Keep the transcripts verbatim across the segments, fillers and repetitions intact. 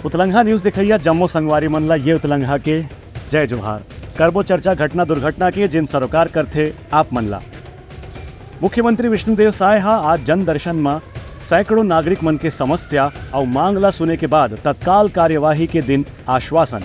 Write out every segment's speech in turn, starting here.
उतलंघा news देखइया जम्मो संगवारी मन ला ये उतलंघा के जय जोहार। करबो चर्चा घटना दुर्घटना के, जिन सरोकार करथे आप मन ला। मुख्यमंत्री विष्णुदेव साय ह आज जनदर्शन म सैकड़ों नागरिक मन के समस्या अउ मांग ला सुने के बाद तत्काल कार्यवाही के दिन आश्वासन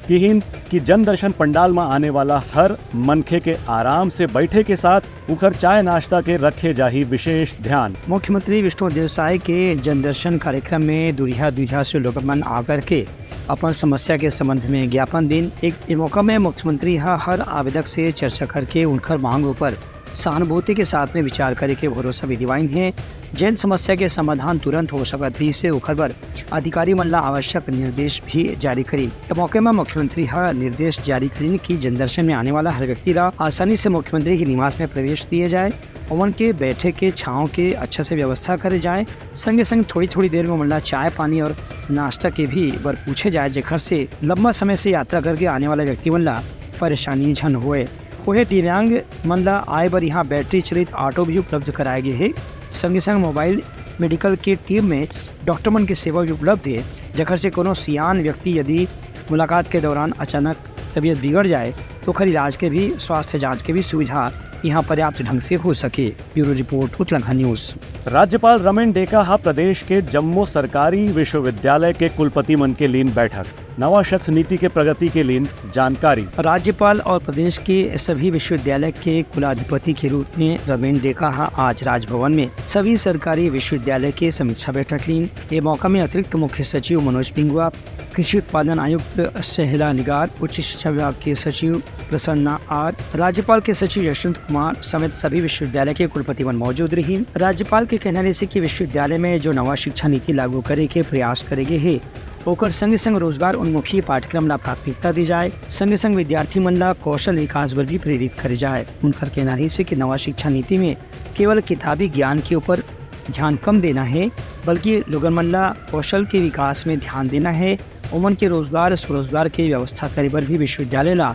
किहिन कि जनदर्शन पंडाल म आने वाला हर मनखे के आराम से बैठे के साथ उखर चाय नाश्ता के रखे जाही विशेष ध्यान। मुख्यमंत्री विष्णुदेव साय के जनदर्शन कार्यक्रम में दुरिहा दुरिहा से लोग मन आकर के अपन समस्या के संबंध में ज्ञापन दिन। एक ए मौका में मुख्यमंत्री ह हर आवेदक से चर्चा करके उनकर मांग ऊपर सहानुभूति के साथ में विचार करे के भरोसा भी दिवाइन हे। जेन समस्या के समाधान तुरंत हो सकत रहिस हे, ओखर बर अधिकारी मन ला आवश्यक निर्देश भी जारी करिन। ए मौके म मुख्यमंत्री ह निर्देश जारी करिन कि जनदर्शन में आने वाला हर व्यक्ति ला आसानी से मुख्यमंत्री के निवास में प्रवेश दिए जाए, ओमन के बैठे के छांव के अच्छा से व्यवस्था करे जाए, संगे संग थोड़ी थोड़ी देर में ओमन ला चाय पानी और नाश्ता के भी बर पूछे जाए, जेखर से लंबा समय से यात्रा करके आने वाला व्यक्ति मन ला परेशानी झन होए। उहे दिव्यांग मन ला आए बर यहाँ बैटरी चलित ऑटो भी उपलब्ध कराए गे हे। संगे संग मोबाइल मेडिकल के टीम में डॉक्टर मन के सेवा भी उपलब्ध हे, जेखर से कोनो सियान व्यक्ति यदि मुलाकात के दौरान अचानक तबीयत बिगड़ जाए तो ओखर इलाज के भी, स्वास्थ्य जांच के भी सुविधा यहाँ पर्याप्त ढंग से हो सके। ब्यूरो रिपोर्ट, उतलंघा न्यूज। राज्यपाल रमेन डेका ह प्रदेश के जम्मो सरकारी विश्वविद्यालय के कुलपति मन के लीन बैठक, नवा शख्स नीति के प्रगति के लीन जानकारी। राज्यपाल और प्रदेश के सभी विश्वविद्यालय के कुलाधिपति के रूप में रमेन डेका ह आज राजभवन में सभी सरकारी विश्वविद्यालय के समीक्षा बैठक लीन। ये मौका में अतिरिक्त मुख्य सचिव मनोज पिंगुआ, कृषि उत्पादन आयुक्त सहला निगार, उच्च शिक्षा विभाग के सचिव प्रसन्ना आर, राज्यपाल के सचिव यशवंत कुमार समेत सभी विश्वविद्यालय के कुलपति मन मौजूद रहिन। राज्यपाल के कहना रहिस कि विश्वविद्यालय में जो नवा शिक्षा नीति लागू करे के प्रयास करे गे हे, ओकर संगे संग रोजगार उन्मुखी पाठ्यक्रम ला प्राथमिकता दी जाए, संगे संग विद्यार्थी मन ला कौशल विकास बर भी प्रेरित करे जाए। उनकर कहना रहिस कि नवा शिक्षा नीति में केवल किताबी ज्ञान के ऊपर ध्यान कम देना हे, बल्कि लोगन मन ला कौशल के विकास में ध्यान देना हे। ओमन के रोजगार, स्वरोजगार के व्यवस्था करे बर भी विश्वविद्यालय ला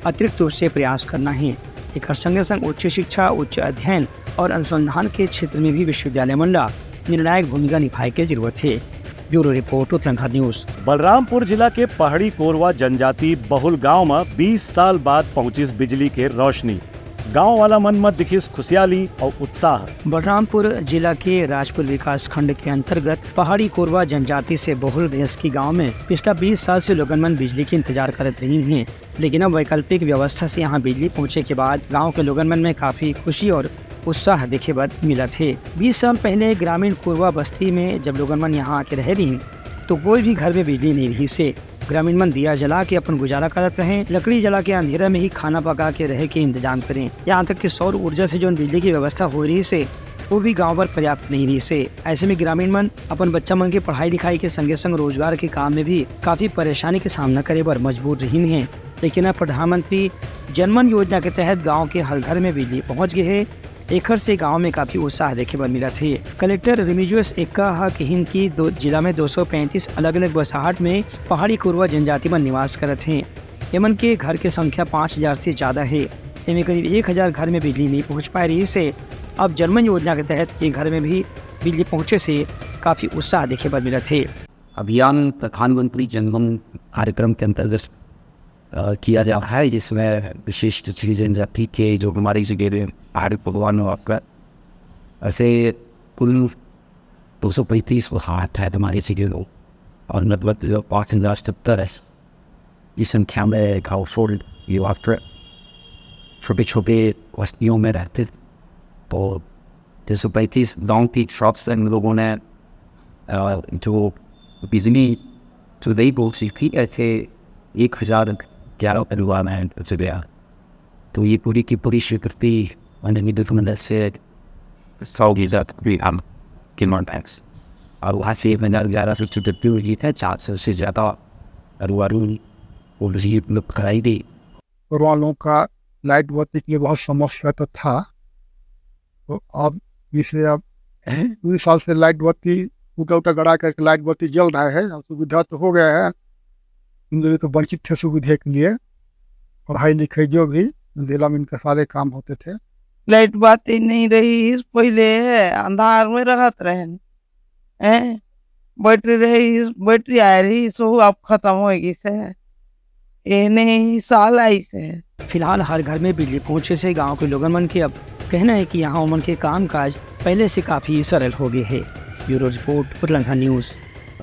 अतिरिक्त रूप से प्रयास करना हे। एकर संगे संग उच्च शिक्षा, उच्च अध्ययन और अनुसंधान के क्षेत्र में भी विश्वविद्यालय मन ला निर्णायक भूमिका निभाए के जरूरत हे। ब्यूरो रिपोर्ट, उतलंघा न्यूज। बलरामपुर जिला के पहाड़ी कोरवा जनजाति बहुल गांव म बीस साल बाद पहुंचिस बिजली के रोशनी। गांव वाला मन म दिखिस खुशियाली अउ उत्साह। बलरामपुर जिला के राजपुर विकास खंड के अंतर्गत पहाड़ी कोरवा जनजाति से बहुल बेहसकी गांव में पिछला बीस साल से लोगन मन बिजली के इंतजार करत रहिन हे, लेकिन अब वैकल्पिक व्यवस्था से यहाँ बिजली पहुँचे के बाद गांव के लोगन मन में काफी खुशी और उत्साह देखे बर मिलत हे। बीस साल पहले ग्रामीण कोरवा बस्ती में जब लोगन मन यहाँ आके रहे रहिन, तो कोई भी घर में बिजली नहीं रहिस हे। ग्रामीण मन दिया जला के अपन गुजारा करत रहे, लकड़ी जला के अंधेरा में ही खाना पका के रहे के इंतजाम करें। यहाँ तक कि सौर ऊर्जा से जोन बिजली की व्यवस्था हो रहिस हे, वो भी गांव बर पर्याप्त नहीं रहिस हे। ऐसे में ग्रामीण मन अपन बच्चा मन के पढ़ाई लिखाई के संगे संग रोजगार के काम में भी काफी परेशानी के सामना करे बर मजबूर रहिन हे। लेकिन अब प्रधानमंत्री जनमन योजना के तहत गांव के हर घर में बिजली पहुंच गे हे। एखर से गांव में काफी उत्साह देखे बर मिलत हे। कलेक्टर रिमिजियस एक्का ह कहिन कि दो, जिला में दो सौ पैंतीस अलग-अलग बसाहट में पहाड़ी कोरवा जनजाति मन निवास करत हे। एमन के घर के संख्या पाँच हजार से ज्यादा हे। एमे करीब एक हजार घर में बिजली नहीं पहुंच पाए रहिस हे। अब जनमन योजना के तहत ये घर में भी बिजली पहुंचे से काफी उत्साह देखे बर मिलत हे। अभियान प्रधानमंत्री जनमन कार्यक्रम के अंतर्गत, अ, किया जा रहा है, जिसमें विशिष्ट जनजाति के जो हमारे जिले में पहाड़ी पकवान और ऐसे कुल दो सौ पैंतीस वो हाट है हमारे जिले में, और मतलब जो पाँच हजार सत्तर है, इस संख्या में हाउस होल्ड, ये वाटर छोटे छोटे बस्तियों में रहते थे। तो दो सौ पैंतीस गांव की शॉप से हम लोगों ने, अ, जो बिजली जो नहीं पहुंची थी, ऐसे एक हजार ग्यारह परिवार हैं जो गया। तो ये पूरी की पूरी स्वीकृति माननीय विद्युत मंडल से सौ गीजर भी हम किलोवाट टैक्स, और वहाँ से एक हजार ग्यारह सौ स्वीकृति हुई है, चार सौ से ज़्यादा परिवारों को बिजली उपलब्ध कराई गई। और वहाँ लोगों का लाइट बत्ती के लिए बहुत समस्या तो था, तो अब इसे अब बीस साल से लाइट बत्ती उल्टा उल्टा गड़ा करके लाइट बत्ती जल रहा है। अब सुविधा तो हो गया है, इन लोग तो वंचित थे सुविधा के लिए, पढ़ाई लिखाई जो भी जिला में इनके सारे काम होते थे। लाइट बत्ती नहीं रहिस, पहले अंधार में रहत रहेन, हैं? बैटरी रही, बैटरी आए रही, सो अब खत्म हो गई से। ये नहीं साल आई से। फिलहाल हर घर में बिजली पहुंचे से गांव के लोगन मन के अब कहना है कि यहां उमन के कामकाज पहले से काफी सरल हो गए है। ब्यूरो रिपोर्ट, उतलंघा न्यूज।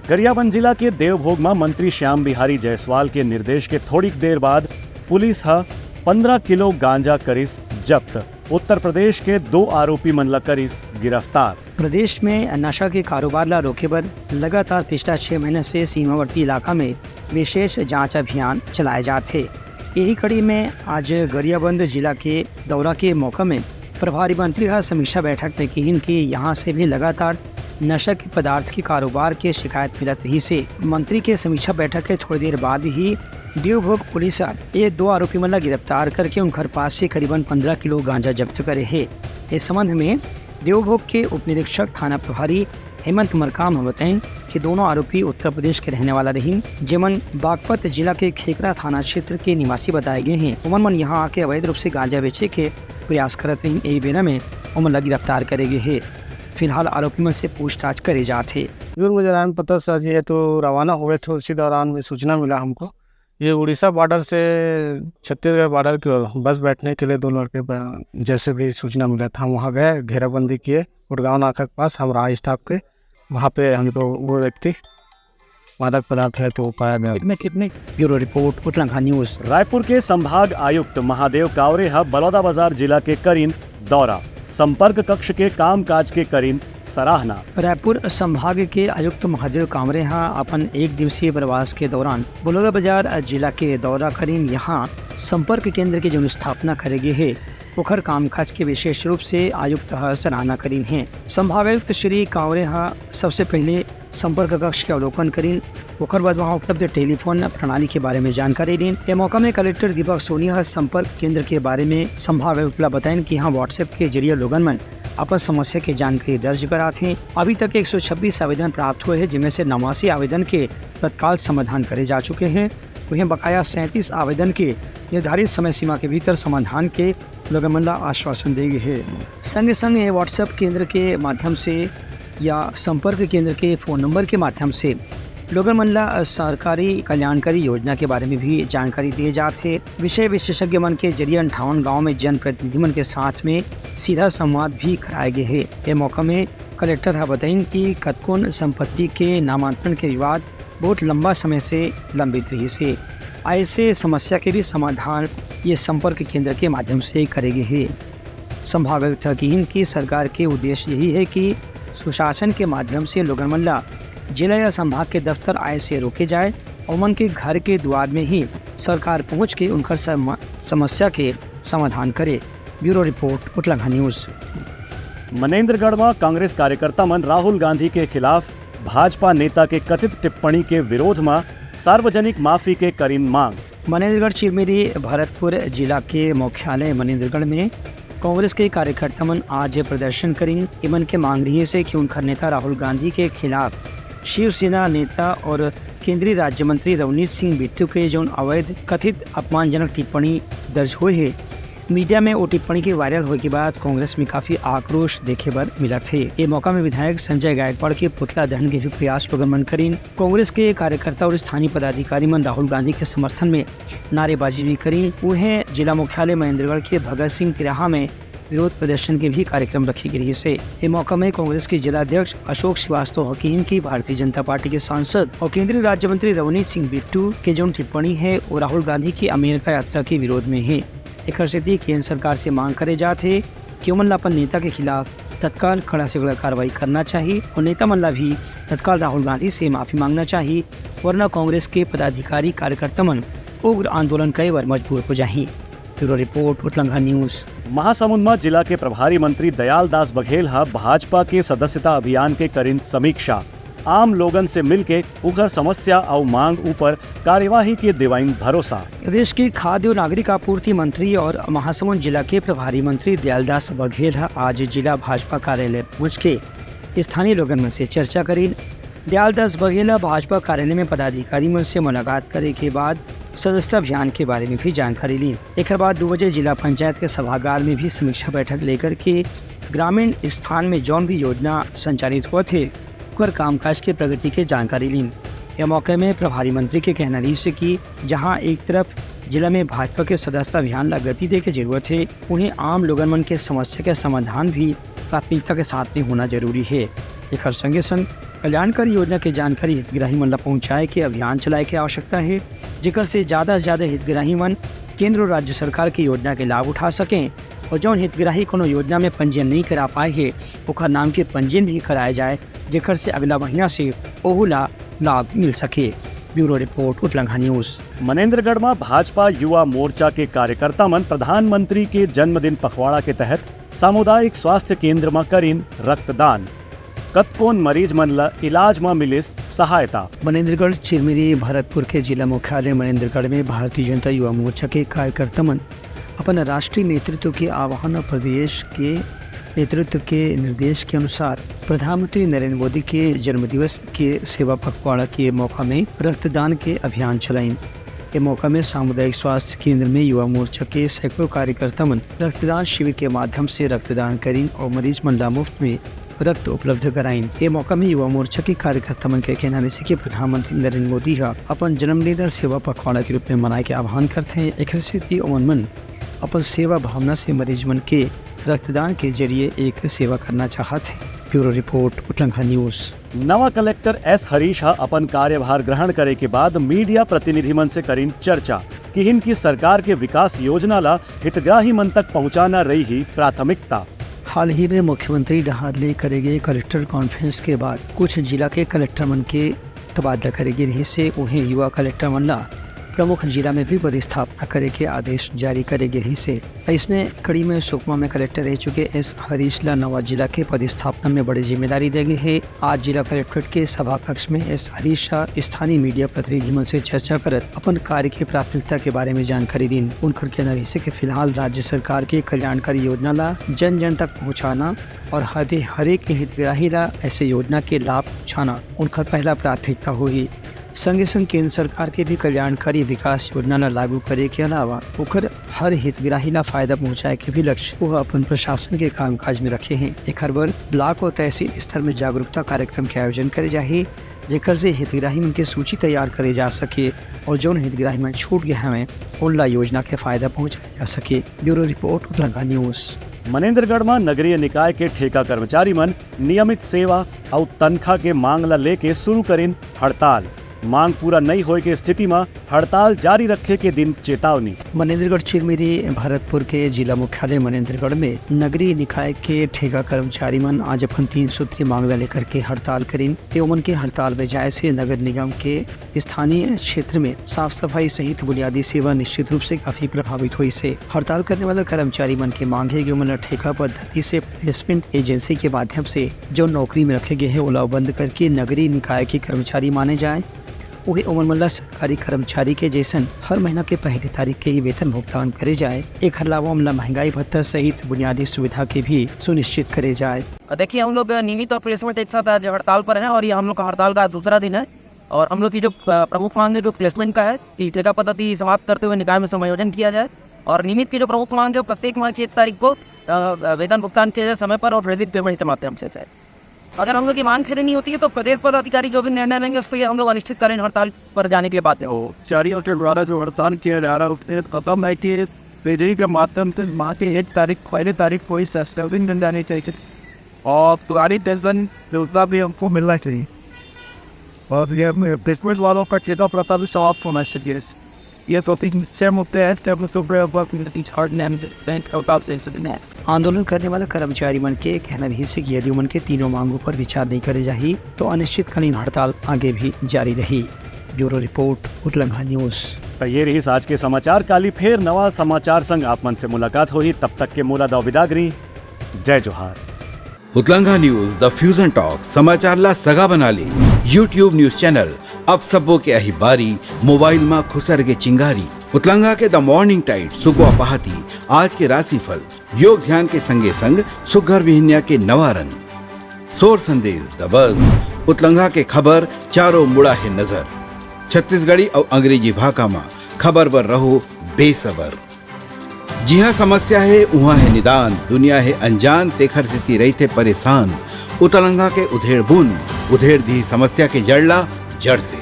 गरियाबंद जिला के देवभोग म मंत्री श्याम बिहारी जायसवाल के निर्देश के थोड़िक देर बाद पुलिस ह पंद्रह किलो गांजा करिस जब्त। उत्तर प्रदेश के दो आरोपी मन ला करिस गिरफ्तार। प्रदेश में नशा के कारोबार ला रोके बर लगातार पिछला छह महीना से सीमावर्ती इलाका में विशेष जांच अभियान चलाए जात हे। यही कड़ी में आज गरियाबंद जिला के दौरा के मौका में प्रभारी मंत्री ह समीक्षा बैठक में किहिन कि यहां से भी लगातार नशा के पदार्थ के कारोबार के शिकायत मिलत रही से। मंत्री के समीक्षा बैठक के थोड़ी देर बाद ही देवभोग पुलिस ह ये दो आरोपी मन ला गिरफ्तार करके उनकर पास से करीबन पंद्रह किलो गांजा जब्त करे हे। इस संबंध में देवभोग के उप निरीक्षक थाना प्रभारी हेमंत मरकाम ह बताइन कि दोनों आरोपी उत्तर प्रदेश के रहने वाला रहिन, जेमन बागपत जिला के खेकरा थाना क्षेत्र के निवासी बताए गए हैं। उमन मन यहाँ आके अवैध रूप से गांजा बेचे के प्रयास करत रहिन। यही बेरा में उमन ला गिरफ्तार करे गए हे। फिलहाल आरोपी मन से पूछताछ करे जात हे। जो मुझे रायन पता सर जी है तो रवाना हुए थे, उसी दौरान में सूचना मिला हमको। ये उड़ीसा बॉर्डर से छत्तीसगढ़ बॉर्डर की ओर बस बैठने के लिए दो लड़के ब-, जैसे भी सूचना मिला था, हम वहाँ गए, घेराबंदी किए गुड़गांव नाका के पास हम रहा स्टाफ के। वहाँ पे हमको वो व्यक्ति मादक पदार्थ है तो वो पाया गया। कितने, कितने? ब्यूरो रिपोर्ट, उतलंघा न्यूज। रायपुर के संभाग आयुक्त महादेव कावरे ह बलौदाबाजार जिला के करीन दौरा, संपर्क कक्ष के कामकाज के करीन सराहना। रायपुर संभाग के आयुक्त महादेव कामरे ह अपन एक दिवसीय प्रवास के दौरान बलौदाबाजार जिला के दौरा करीन। यहाँ संपर्क केंद्र के जोन स्थापना करे गे हे, ओखर कामकाज के विशेष रूप से आयुक्त ह सराहना करीन हे। संभागायुक्त श्री कांवरे ह सबसे पहले संपर्क कक्ष के अवलोकन करीन, ओकर बाद वहां उपलब्ध टेलीफोन प्रणाली के बारे में जानकारी दीन। ए मौका में कलेक्टर दीपक सोनी ह संपर्क केंद्र के बारे में संभागायुक्त ला बताइन कि यहां WhatsApp के जरिए लोगन मन अपन समस्या के जानकारी दर्ज करात हें। अभी तक एक सौ छब्बीस आवेदन प्राप्त हुए हैं, जिनमें से नवासी आवेदन के तत्काल समाधान करे जा चुके हैं। वहीं बकाया सैंतीस आवेदन के निर्धारित समय सीमा के भीतर समाधान के लोगन मन ला आश्वासन दे गे हे। संगे संग ये WhatsApp केंद्र के माध्यम से या संपर्क केंद्र के फोन नंबर के माध्यम से लोगन मन ला सरकारी कल्याणकारी योजना के बारे में भी जानकारी दिए जात हे। विषय विशेषज्ञ मन के जरिए अंठावन गांव में जनप्रतिनिधि मन के साथ में सीधा संवाद भी कराए गे हे। ए मौका में कलेक्टर ह बताइन कि कतकोन संपत्ति के नामांतरण के विवाद बहुत लंबा समय से लंबित रहिस हे। ऐसे समस्या के भी समाधान ये संपर्क केंद्र के माध्यम से करे गे हे। संभागायुक्त ह किहिन कि सरकार के उद्देश्य यही है कि सुशासन के माध्यम से लोगन मन ला जिला या संभाग के दफ्तर आए से रोके जाए, ओमन के घर के दुआर में ही सरकार पहुंच के उनकर सम-, समस्या के समाधान करे। ब्यूरो रिपोर्ट, उतलंघा न्यूज। मनेंद्रगढ़ म कांग्रेस कार्यकर्ता मन राहुल गांधी के खिलाफ भाजपा नेता के कथित टिप्पणी के विरोध म सार्वजनिक माफी के करीन मांग। मनेंद्रगढ़ चिरमिरी भरतपुर जिला के मुख्यालय मनेंद्रगढ़ में कांग्रेस के कार्यकर्ता मन आज प्रदर्शन करीन। इमन के मांग रहिस हे कि उनकर नेता राहुल गांधी के खिलाफ शिवसेना नेता और केंद्रीय राज्य मंत्री रवनीत सिंह बिट्टू के जौन अवैध कथित अपमानजनक टिप्पणी दर्ज हुए हे, मीडिया में वो टिप्पणी के वायरल होए के बाद कांग्रेस में काफी आक्रोश देखे बर मिलत हे। ये मौका में विधायक संजय गायकवाड़ के पुतला दहन के भी प्रयास लोगन मन करीन। कांग्रेस के कार्यकर्ता और स्थानीय पदाधिकारी मन राहुल गांधी के समर्थन में नारेबाजी भी करीन। उहें, जिला मुख्यालय महेंद्रगढ़ के भगत सिंह तिराहा में विरोध प्रदर्शन के भी कार्यक्रम रखे गे रहिस हे। ए मौका में कांग्रेस के जिला अध्यक्ष अशोक श्रीवास्तव ह किहिन कि भारतीय जनता पार्टी के सांसद और केंद्रीय राज्य मंत्री रवनीत सिंह बिट्टू के जौन टिप्पणी हे, वो राहुल गांधी की अमेरिका यात्रा के विरोध में हे। एकर सेती केंद्र सरकार से मांग करे जात हे कि ओमन ला अपन नेता के खिलाफ तत्काल कड़ा से कड़ा कार्रवाई करना चाही और नेता मन ला भी तत्काल राहुल गांधी से माफी मांगना चाही, वरना कांग्रेस के पदाधिकारी कार्यकर्ता मन उग्र आंदोलन करे बर मजबूर हो जाही। ब्यूरो रिपोर्ट, उतलंघा न्यूज। महासमुंद म जिला के प्रभारी मंत्री दयाल दास बघेल ह भाजपा के सदस्यता अभियान के करिन समीक्षा। आम लोगन से मिलके उखर समस्या अउ मांग ऊपर कार्यवाही के देवाइन भरोसा। प्रदेश के खाद्य और नागरिक आपूर्ति मंत्री और महासमुंद जिला के प्रभारी मंत्री दयालदास बघेल ह आज जिला भाजपा कार्यालय पहुंच के स्थानीय लोगन मन से चर्चा करीन। दयालदास बघेल ह भाजपा कार्यालय में पदाधिकारी मन से मुलाकात करे के बाद सदस्यता अभियान के बारे में भी जानकारी लीन। एकर बाद दू बजे जिला पंचायत के सभागार में भी समीक्षा बैठक लेकर के ग्रामीण स्थान में जौन भी योजना संचालित होत हे, पर कामकाज के प्रगति के जानकारी लीन। ए मौके में प्रभारी मंत्री के कहना रहिस हे कि जहां एक तरफ जिला में भाजपा के सदस्यता अभियान ला गति दे के जरूरत हे, उहें आम लोगन मन के समस्या के समाधान भी प्राथमिकता के साथ में होना जरूरी हे। एकर संगे संग कल्याणकारी योजना के जानकारी हितग्राही मन ला पहुंचाए के अभियान चलाए के आवश्यकता हे, जेकर से ज्यादा से ज्यादा हितग्राही मन केंद्र और राज्य सरकार के योजना के लाभ उठा सकें और जौन हितग्राही कोनो योजना में पंजीयन नहीं करा पाए हे, ओकर नाम के पंजीयन भी कराए जाए, जेकर से अगला महीना से ओहू ला लाभ मिल सके। ब्यूरो रिपोर्ट, उतलंघा न्यूज। मनेंद्रगढ़ म भाजपा युवा मोर्चा के कार्यकर्ता मन प्रधानमंत्री के जन्मदिन पखवाड़ा के तहत सामुदायिक स्वास्थ्य केंद्र म करिन रक्तदान। कतकोन मरीज मन ल इलाज म मिलिस सहायता। मनेंद्रगढ़ चिरमिरी भरतपुर के जिला मुख्यालय मनेंद्रगढ़ में भारतीय जनता युवा मोर्चा के कार्यकर्ता मन अपन राष्ट्रीय नेतृत्व के आह्वान और प्रदेश के नेतृत्व के निर्देश के अनुसार प्रधानमंत्री नरेंद्र मोदी के जन्मदिवस के सेवा पखवाड़ा के मौका में रक्तदान के अभियान चलाइन। ए मौका में सामुदायिक स्वास्थ्य केंद्र में युवा मोर्चा के सैकड़ों कार्यकर्ता मन रक्तदान शिविर के माध्यम से रक्तदान करिन और मरीज मन ला मुफ्त में रक्त उपलब्ध कराइन। ए मौका में युवा मोर्चा के कार्यकर्ता मन के कहना रहिस कि प्रधानमंत्री नरेंद्र मोदी ह अपन जन्मदिन ल सेवा पखवाड़ा के रूप में मनाए के आह्वान करथे। एखर सेती ओमन मन अपन सेवा भावना से मरीज मन के रक्तदान के जरिए एक सेवा करना चाहत हे। ब्यूरो रिपोर्ट, उतलंघा न्यूज। नवा कलेक्टर एस हरीश ह अपन कार्यभार ग्रहण करे के बाद मीडिया प्रतिनिधि मन से करिन चर्चा। किहिन कि सरकार के विकास योजना ला हितग्राही मन तक पहुंचाना रही ही प्राथमिकता। हाल ही में मुख्यमंत्री डहार ले करे गए कलेक्टर कॉन्फ्रेंस के बाद कुछ जिला के कलेक्टर मन के तबादला करे गे रहिस हे, उहें युवा कलेक्टर मन ला प्रमुख जिला में भी पदस्थापना करे के आदेश जारी करे गे रहिस हे। अइसने कड़ी में सुकमा में कलेक्टर रह चुके एस हरीश ला नवा जिला के पदस्थापना में बड़ी जिम्मेदारी दे गे हे। आज जिला कलेक्ट्रेट के सभा कक्ष में एस हरीश ह स्थानीय मीडिया प्रतिनिधि मन से चर्चा करत अपन कार्य के प्राथमिकता के बारे में जानकारी दीन। उनकर कहना रहिस हे कि फिलहाल राज्य सरकार के कल्याणकारी योजना ला जन जन तक पहुंचाना और हर, हरेक हितग्राही ला ऐसे योजना के लाभ पहुंचाना उनकर पहला प्राथमिकता होही। संगे संग केंद्र सरकार के भी कल्याणकारी विकास योजना ला लागू करे के अलावा ओकर हर हितग्राही ला फायदा पहुंचाए के भी लक्ष्य वो अपन प्रशासन के कामकाज में रखे हैं। एखर बर ब्लॉक और तहसील स्तर में जागरूकता कार्यक्रम के आयोजन करे जाही, जेकर से हितग्राही मन के सूची तैयार करे जा सके और जौन हितग्राही मन छूट गए हवं, उन ला योजना के फायदा पहुंचाए जा सके। ब्यूरो रिपोर्ट, उतलंघा न्यूज। मनेंद्रगढ़ म नगरीय निकाय के ठेका कर्मचारी मन नियमित सेवा अउ तनखा के मांग ल लेके शुरू करिन हड़ताल। मांग पूरा नइ होए के स्थिति म हड़ताल जारी रखे के दिन चेतावनी। मनेंद्रगढ़ चिरमिरी भरतपुर के जिला मुख्यालय मनेंद्रगढ़ में नगरीय निकाय के ठेका कर्मचारी मन आज अपन तीन सूत्री मांग ल लेकर के हड़ताल करिन। ये ओमन के हड़ताल में जाए से नगर निगम के स्थानीय क्षेत्र में साफ सफाई सहित बुनियादी सेवा निश्चित रूप से काफी प्रभावित होइस हे। हड़ताल करने वाला कर्मचारी मन के मांग हे कि ओमन ला ठेका पद्धति से प्लेसमेंट एजेंसी के माध्यम से जो नौकरी में रखे गए हे, ओला बंद करके नगरीय निकाय के कर्मचारी माने जाए। उहे ओमन मन ला सरकारी कर्मचारी के जैसन हर महीना के पहली तारीख के ही वेतन भुगतान करे जाए। एखर अलावा ओमन ला महंगाई भत्ता सहित बुनियादी सुविधा के भी सुनिश्चित करे जाए। देखिए, हम लोग नियमित और प्लेसमेंट एक साथ आज हड़ताल पर हैं और ये हम लोग का हड़ताल का आज दूसरा दिन है। और हम लोग की जो, अ, प्रमुख मांग है, जो प्लेसमेंट का है कि ठेका पद्धति समाप्त करते हुए निकाय में समायोजन किया जाए और नियमित की जो प्रमुख मांग है, प्रत्येक माह की एक तारीख को, अ, वेतन भुगतान किया जाए समय पर और क्रेडिट पेमेंट के माध्यम से जाए। अगर हम लोग की मांग पूरी नहीं होती है तो प्रदेश पदाधिकारी जो भी निर्णय लेंगे उसको ये हम लोग अनिश्चितकालीन हड़ताल पर जाने के लिए बाध्य हो। कर्मचारियों के द्वारा जो हड़ताल किया जा रहा है उसमें खत्म है कि बिजली के माध्यम से माह की एक तारीख, पहली तारीख को ही सस्टेनिंग मिल जानी चाहिए और पुरानी पेंशन योजना भी हमको मिलना चाहिए और ये क्रिसमस वालों का ठेका प्रथा भी समाप्त होना चाहिए। ये दो तीन मुख्य मुद्दे हैं, जब सुप्रीम कोर्ट में रिटायरमेंट बैंक का सेशन है। आंदोलन करने वाला कर्मचारी मन के कहना रहिस हे कि यदि उमन के तीनों मांगों पर विचार नहीं करे जाही, तो अनिश्चितकालीन हड़ताल आगे भी जारी रही। ब्यूरो रिपोर्ट, उतलंघा न्यूज। त ये रहिस आज के समाचार। काली फेर नवा समाचार संग आप मन से मुलाकात होही। तब तक के मोला दव बिदागरी। जय जोहार। उतलंघा न्यूज, द फ्यूजन टॉक, समाचार ला सगा बना ले। YouTube न्यूज चैनल, अब सबो के आही बारी, मोबाइल मा खुसर के चिंगारी। उतलंघा के द मॉर्निंग टाइड, सुगवा पहाती, आज के राशिफल, योग ध्यान के संगे संग सुग्घर बिहनिया के नवा रंग। सोर संदेश, द बज, उतलंघा के खबर, चारों मुड़ा हे नजर। छत्तीसगढ़ी अउ अंग्रेजी भाखा मा खबर बर रहो बेसबर। जिहाँ समस्या हे, उहाँ हे निदान, दुनिया हे अनजान, तेखर सेती रहिथे परेशान। उतलंघा के उधेड़ बुन, उधेड़ दिही समस्या के जड़ ला जड़ से।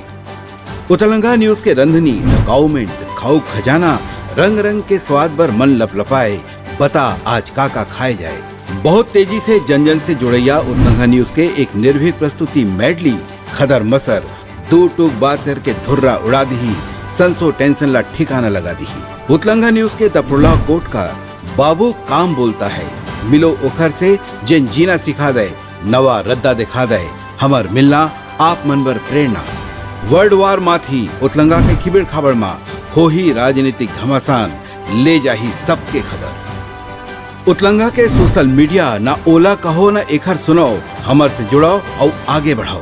उतलंगा न्यूज के रंधनी, द गवर्नमेंट, खाऊ खजाना, रंग रंग के स्वाद बर मन लपलपाए। बता आज का का खाए जाए। बहुत तेजी से जन जन से जुड़ैया उतलंगा न्यूज के एक निर्भीक प्रस्तुति मेडली, खदर मसर, दो टूक बात करके धुर्रा उड़ा दिही, संसो टेंशन ला ठिकाना लगा दिही। उतलंगा न्यूज के दपड़ोला कोट का बाबू काम बोलता है, मिलो ओखर से जेन जीना सिखा दे, नवा रद्दा दिखा दे, हमर मिलना आप मन बर प्रेरणा। वर्ल्ड वार माथी उतलंगा के खिबेड़ खाबड़ मा होही राजनीतिक घमासान, ले जाही सबके खबर। उतलंगा के सोशल मीडिया ना ओला कहो ना एखर सुनाओ, हमर से जुड़ाओ अउ आगे बढ़ाओ।